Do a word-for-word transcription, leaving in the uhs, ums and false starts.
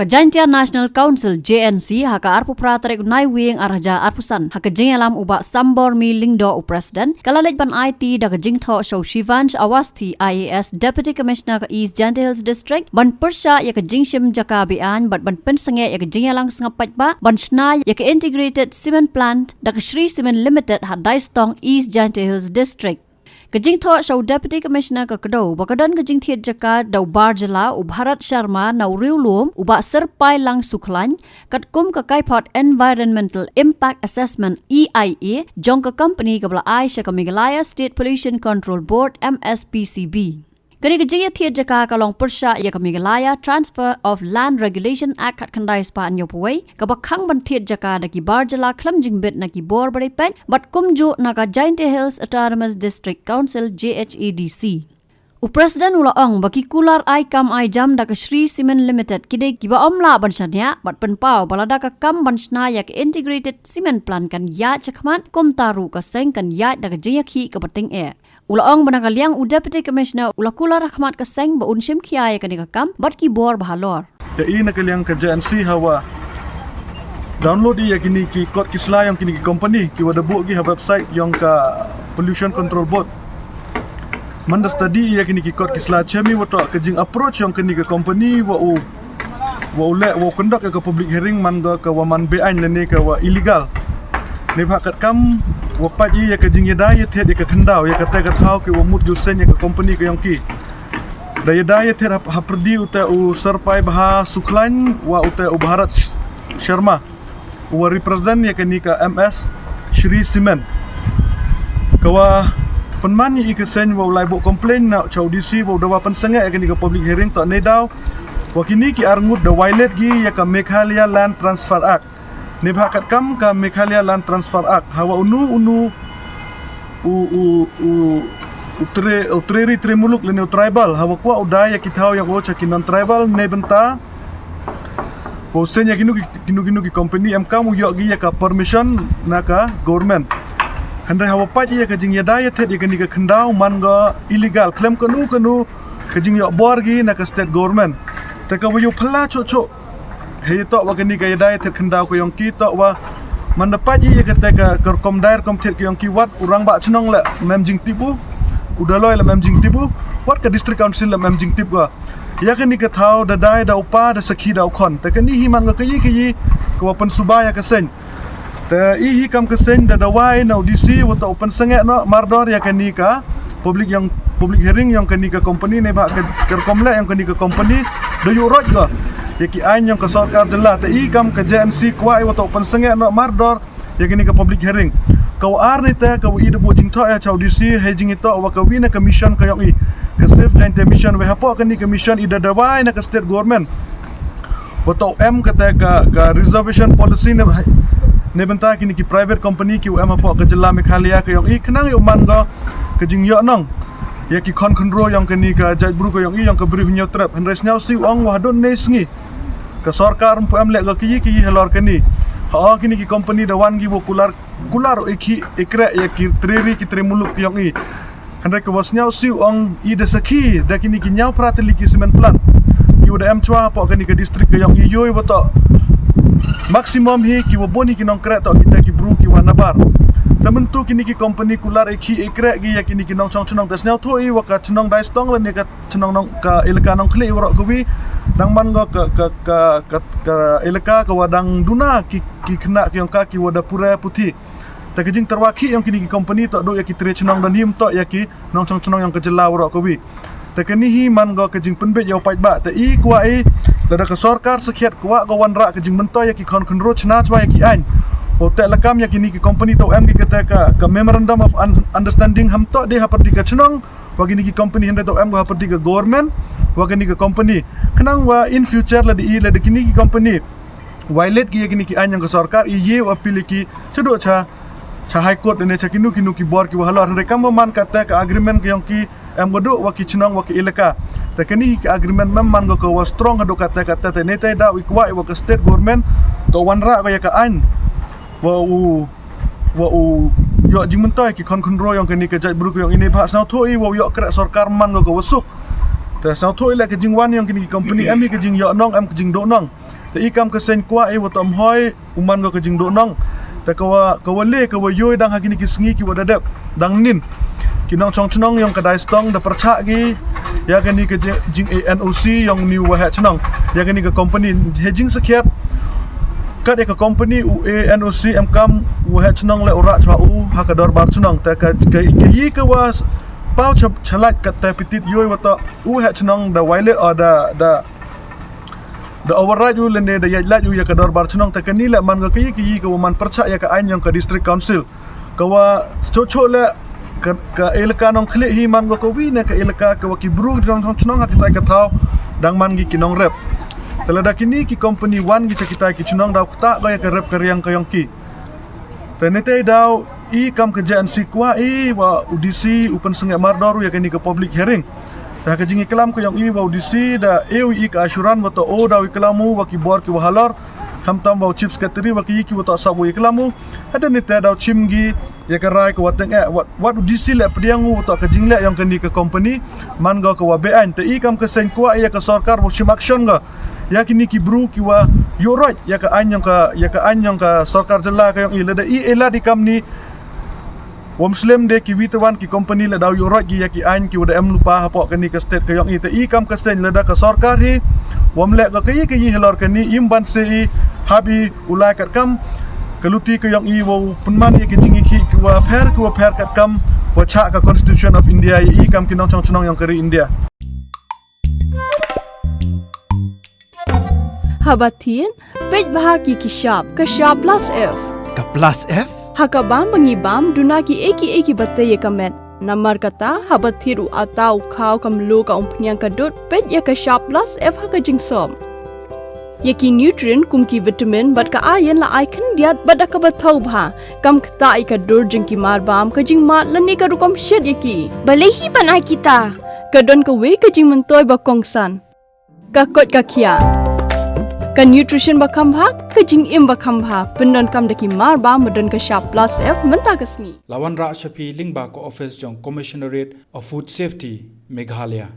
Ka Jaintia National Council, J N C, ha ka arphew phra tarik u Naiwieng ar hajar arphew san, ha ka jingïalam u Bah Sambormi Lyngdoh u President, ka la leit ban aiti da ka jingthoh sha u Shivansh Awasthi, I A S, Deputy Commissioner ka East Jaintia Hills District, ban pyrshah ïa ka jingshim jaka be-aiñ bad ban pynsangeh ïa ka jingïalang sngap paidbah ban shna ïa ka Integrated Cement Plant da ka Shree Cement Limited ha Daistong, East Jaintia Hills District. Ka jingthoh sha u Deputy Commissioner ka kdew ba ka don ka jingthied jaka da u bar jylla u Bharat Sharma na u riewlum u Bah Syrpailang Sukhlain, katkum ka kaiphod Environmental Impact Assessment, E I A, jong ka company kaba la ai sha ka Meghalaya State Pollution Control Board, M S P C B. Kane ka jingïathied jaka ka long pyrshah ïa ka Meghalaya Transfer of Land Regulation Act khatkhyndai spah hynñiewphew wei, kaba khang ban thied jaka da ki bar jylla khlem jingbit na ki bor ba dei peit bad kumjuh na ka Jaintia Hills Autonomous District Council, J H A D C. U President u la ong ba ki kular ai kam ai jam da ka Shree Cement Limited ki dei kiba ym lah ban shaniah bad pynpaw ba lada ka kam ban shna ïa ka Integrated Cement Plant kan ïaid shakhmat, kumta ruh ka seng kan ïaid da ka jingïakhih kaba tyngeh. U la ong ba na ka liang u Deputy Commissioner u la kular ha khmat ka seng ba un shim khia ïa kane ka kam bad ki bor ba halor. Te i na ka liang ka J N C hawa download i ïa kini ki kot ki sla ïong kini ki company kiwa da buh ki ha website ïong ka Pollution Control Board. Man da study i ïa kini ki kot ki sla, chem i wa toh ka jing approach ïong kini ki company wa u wa u leh wa u conduct ïa ka public hearing man ka, ka wa man be-aiñ lane ka wa illegal. Neibhah katkam wa pait i ïa ka jingïada ïathied ïa ka khyndaw ïa kata ka thaw kiwa mut ki u seng ïa ka company ka ïong ki. Da ïada ïathied ha, ha pyrdi uta u Syrpaibha Sukhlain wa uta u Bharat Sharma, u wa represent ïa kani ka M S Shree Cement. Ka wa pynman ïa i ka seng wa u la buh complain na cha u D C wa u dawa pynsangeh ïa kani ka public hearing, toh neidaw wa kini ki arngut da violate ki ïa ka Meghalaya Land Transfer Act. Neibhah katkam ka Meghalaya Land Transfer Act, hawa unu unu u, u, u, u tre, u tre ri tre muluk lane u tribal, hawa kwah u da ïa ki thaw ïa ko cha ki non-tribal, neibynta wa u seng ïa kino ki, kino kino ki company em kam u ïoh ki ïa ka permission na ka government. Hynrei hawa pait ïa ka jingïada ïathied ïa kani ka khyndaw man ka illegal, khlem kano kano ka jingïoh bor ki na ka state government. Te ka wa ïoh phylla choh choh hei toh wa kani ka ïada ïathied khyndaw ka ïong ki, toh wa man da pait ïa kata ka, ka rukom dai rukom thied ka ïong ki, wat u rangbah chnong la mem jingtip u, u Dolloi la mem jingtip u, wat ka District Council la mem jingtip ka. Ïa kani ka thaw da dai da u pa, da sakhi da u khon. Te kani hi man ka kayi kayi ka wa pynsuba ïa ka seng. Te i hi kam ka seng da dawa i na u D C wa toh u pynsangeh noh mardor ïa kani ka public ïong, public hearing ïong kani ka company, neibhah ka, ka rukom leh ïong kani ka company da ïuh roit ka ïa ki aiñ ïong ka sorkar jylla. Te i kam ka J N C kwah i wa toh u pynsangeh noh mardor ïa kani ka public hearing. Ka wa ar ni te ka wa i da buh jingthoh ïa cha u D C hei jingïatoh wa ka wi na ka mission ka ïong i, ka Save Jaintia Mission, wa hapoh kani ka mission i da dawa i na ka state government wa toh em kata ka, ka reservation policy ne, neibynta kini ki private company ki wa em hapoh ka jylla Meghalaya ka ïong i, khnang ïoh man ka, ka jingïoh nong ïa ki khon khynro ïong kani ka jaitbru ka ïong i, ïong ka Bri Hynñiewtrep. Hynrei sniawsih u ong wa hadooh nei sngi ka sorkar ym pu em leh ka kayi kayi halor kani. Ha kini ki company da wan ki wa kular, kular u i ki i kreh ïa ki tre ri ki tre muluk ki ïong i. Hynrei ka wa sniawsih u ong i da sakhi da kini ki hynñiaw phra tylli ki cement plant ki wa da em chwa hapoh kani ka district ka ïong i, ïoh i wa toh maximum hi ki wa bun hi ki nongkreh toh kita ki bru ki wa nabar. Te mynta kini ki company kular i ki i kreh ki ïa kini ki nongchong chnong, te sniawthuh i wa ka chnong Daistong lane ka chnong nong, ka elaka Nongkhlieh waroh kawi, dang man ka, ka, ka, ka elaka ka wa dang duna ki, ki khynnah ki ïong ka ki wa da pule puthi. Te ka jingtyrwa khih ïong kini ki company toh duh ïa ki tre chnong, don hi ym toh ïa ki nongchong chnong ïong ka jylla waroh kawi. Te kani hi man ka, ka jingpynbeit ïa u paidbah. Te i kwah i lada ka sorkar sakhiat kwah ka wanrah ka jingmyntoi ïa ki khon khynro, chna chwa ïa ki aiñ. Wa u teh lakam ïa kini ki company, toh em ki kata ka, ka memorandum of un-, understanding, ham toh dei hapyrdi ka chnong wa kini ki company, hynrei toh em ka hapyrdi ka government wa kini ki company. Khnang wa in future lada i, lada kini ki company violate ki ïa kini ki aiñ ïong ka sorkar, i ïa u appeal ïa ki shaduh cha, cha High Court lane cha kino kino ki bor ki wa halor. Hynrei kam wa man kata ka agreement ka ïong ki em ka duh wa ki chnong wa ki elaka. Te kani hi ka agreement mem man ka, ka wa strong haduh kata kata. Te neitai daw i kwah i wa ka state government toh wanrah ka ïa ka aiñ wa u, wa u ïoh jingmyntoi ki khon khynro ïong kani ka jaitbru ka ïong i, neibhah sniawthuh i wa u ïoh kreh sorkar man ka, ka wa suk. Te sngewthuh i leh ka jingwan ïong kini ki company em hi ka jingïoh nong, em ka jingduh nong. Te i kam ka seng kwah i wa to em hoi u man ko ka jingduh nong. Te ka wa, ka wa le, ka wa yoi dang ha kini ki sngi ki wa da dep dang nin. Ki nongchong chnong ïong ka Daistong da pyrchah ki ïa kani ka jing, jing A N O C ïong ni u waheh chnong, ïa kani ka company. He jingsakhiat kat ïa ka company u A N O C em kam u waheh chnong le u rah chwa u ha ka dorbar chnong. Te ka, ka, ka i ka wa paw cha, chalait kat te pitit yoi wa to u waheh chnong da violate o da, da da override u lane da ïaid lait u ïa ka dorbar chnong. Te kani le man ko ka i ka i ka wa man pyrchah ïa ka aiñ ïong ka District Council. Ka wa chocho le ka, ka elaka Nongkhlieh hi man ko ka wi ne ka elaka ka wa ki bru ki nongchong chnong ha kitai ka thaw dang man ki ki nongrep. Te lada kini ki company wan ki cha kitai ki chnong daw ktah ko ïa ka rep ka riang ka ïong ki. Te nitei daw i kam ka J N C kwah i wa u D C u pynsngewmardor u ïa kani ka public hearing. Te ha ka jingïaklam ka ïong i wa u D C da e u i ka assurance wa to o daw ïaklam u wa ki bor ki wa halor, khamtam wa u Chief Secretary wa ki i ki wa to sap u ïaklam u. Hadien nitei daw chim ki ïa ka rai ka wa teng eh, wat, wat u D C le pdiang u wa to ka jingleh ïong kani ka company man ko ka wa beaiñ. Te i kam ka seng kwah ïa ka sorkar wa shim action ko ïa kini ki bru ki wa ïuhroit ïa ka aiñ ïong ka, ïa ka aiñ ïong ka sorkar jylla ka ïong i. Lada i e lad i kam ni, wam slem de ki wi te wan ki company le daw ïuhroit ki ïa ki aiñ ki wa da em lypa hapoh kani ka state ka ïong i. Te i kam ka seng lada ka sorkar hi wam leh ko ka i ka i halor kani, im ban se i hap i u lai kat kam ka luti ka ïong i wa u pynman ïa ki jingïakhih ki wa pher ki wa pher kat kam wa chah ka Constitution of India ïa i kam ki nongchong chnong ïong ka ri India. Haba thied, peit bha ki ki shap, ka shap plus F. Ka plus F? Ha ka bam ba ngi bam, duna ki eki eki ba tei ïa ka met. Namar kata, haba thied u ata u khaw ka mluh ka umphniang ka dud, peit ïa ka shap plus F ha ka jingsop. Ïa ki nutrient kum ki vitamin bad ka iron la ai khyndiat bad da kaba thaw bha. Kam ktah ïa ka dur jong ki mar bam, ka jingmad lane ka rukom shet ïa ki. Balei hi ban ai kita? Ka don kawei ka jingmyntoi ba kongsan. Ka koit ka khiah. Ka nutrition ba kham bha, ka jingim ba kham bha, pyndonkam da ki mar bam ba don ka shap plus F mynta ka sngi. La wanrah sha phi lyngba ka office jong Commissionerate of Food Safety, Meghalaya.